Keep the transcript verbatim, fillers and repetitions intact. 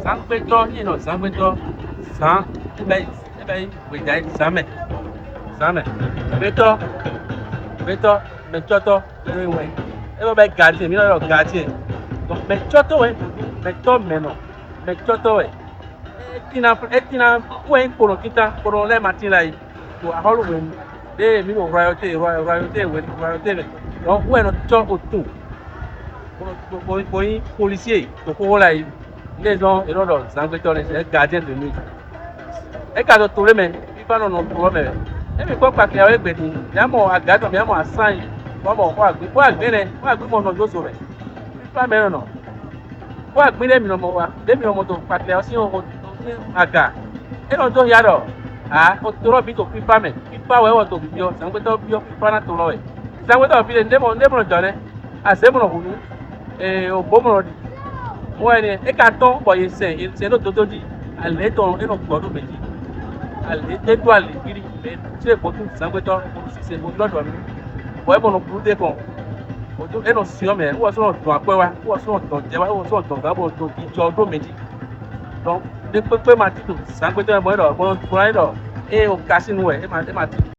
Zǎngbétɔ́, nyí nɔ zǎngbétɔ́, zǎn é bɛ é bɛ nyí hwedǎ zǎn mɛ, zǎn mɛ. Gbétɔ́, gbétɔ́, mɛcɔ́tɔ́, é wɛ é bɛ gardien, mǐ nɔ ylɔ́ gardien. Donc mɛcɔ́tɔ́ wɛ, mɛtɔ́ mɛnɔ, mɛcɔ́tɔ́ wɛ. É tín ná é tín ná kú wɛ nyí kponɔ títán, kponɔ lɛ́ɛ ma tín la yi. To axɔ́lú hwenu ɖée mǐ ɖo royauté royauté hwenu royauté mɛ, donc wɛ nɔ cɔ́ otun bó nyí policier ɖo xóxó la yi. Lě e zɔ́n è nɔ ɖɔ zǎngbétɔ́ nɛ́, c'est un gardien de nuit. É ka ɖo to ɖé mɛ, fífá nɔ nɔ to ɔ́ mɛ wɛ. Émí kpɔ́ kpakli ɔ́ égbé din, mǐ mɔ aga tɔn, mǐ mɔ asán yi, bɔ mɔ xó agbé xó agbé nɛ́ xó agbé mɔ nɔ dó zo mɛ. Fífá mɛ nɔ nɔ. Xó agbé ɖé mǐ nɔ mɔ wa, ɖé mǐ nɔ mɔ dó kpakli ɔ́ sín aga. É nɔ dó ya ɖɔ ǎ, o to ɔ́ bǐ to fífá mɛ, fífá wɛ wɔ to bǐ ɔ́, zǎngbétɔ́ byɔ́ fífá ná to lɔ wɛ. Zǎngbétɔ́ ɔ́ fí ɖé, ndé mɔ ndé mɔ nɔ jɔ nɛ́, azě mɔ nɔ hǔnú, ee, o bó mɔ nɔ ɖi. Wɛ nɛ é ka tɔ́n bɔ yě sɛn yě sɛn ɖó dodó jí. Alě tɔn é nɔ gbɔ ɖó mɛ jí. Alě é ɖó alě kpíɖí mɛ tí é gbɔtú zǎngbétɔ́ sise bó ɖɔ ɖɔ nú. Bɔ é mɔ nɔ blú ɖé kɔn. Bó é nɔ syɔ́ mɛ, wɔ sɔ́ nɔ dɔn akwɛ́ wá, wɔ sɔ́ nɔ dɔn jɛ wá, wɔ sɔ́ nɔ dɔn gǎn bɔ dɔn jijɔ ɖó mɛ jí. Donc ɖé kpékpé ma tito zǎngbétɔ́ mɛ bɔ é ɖɔ bɔ nɔ gblɔ é ɖɔ ée o ka sín nu wɛ é ma é ma tito.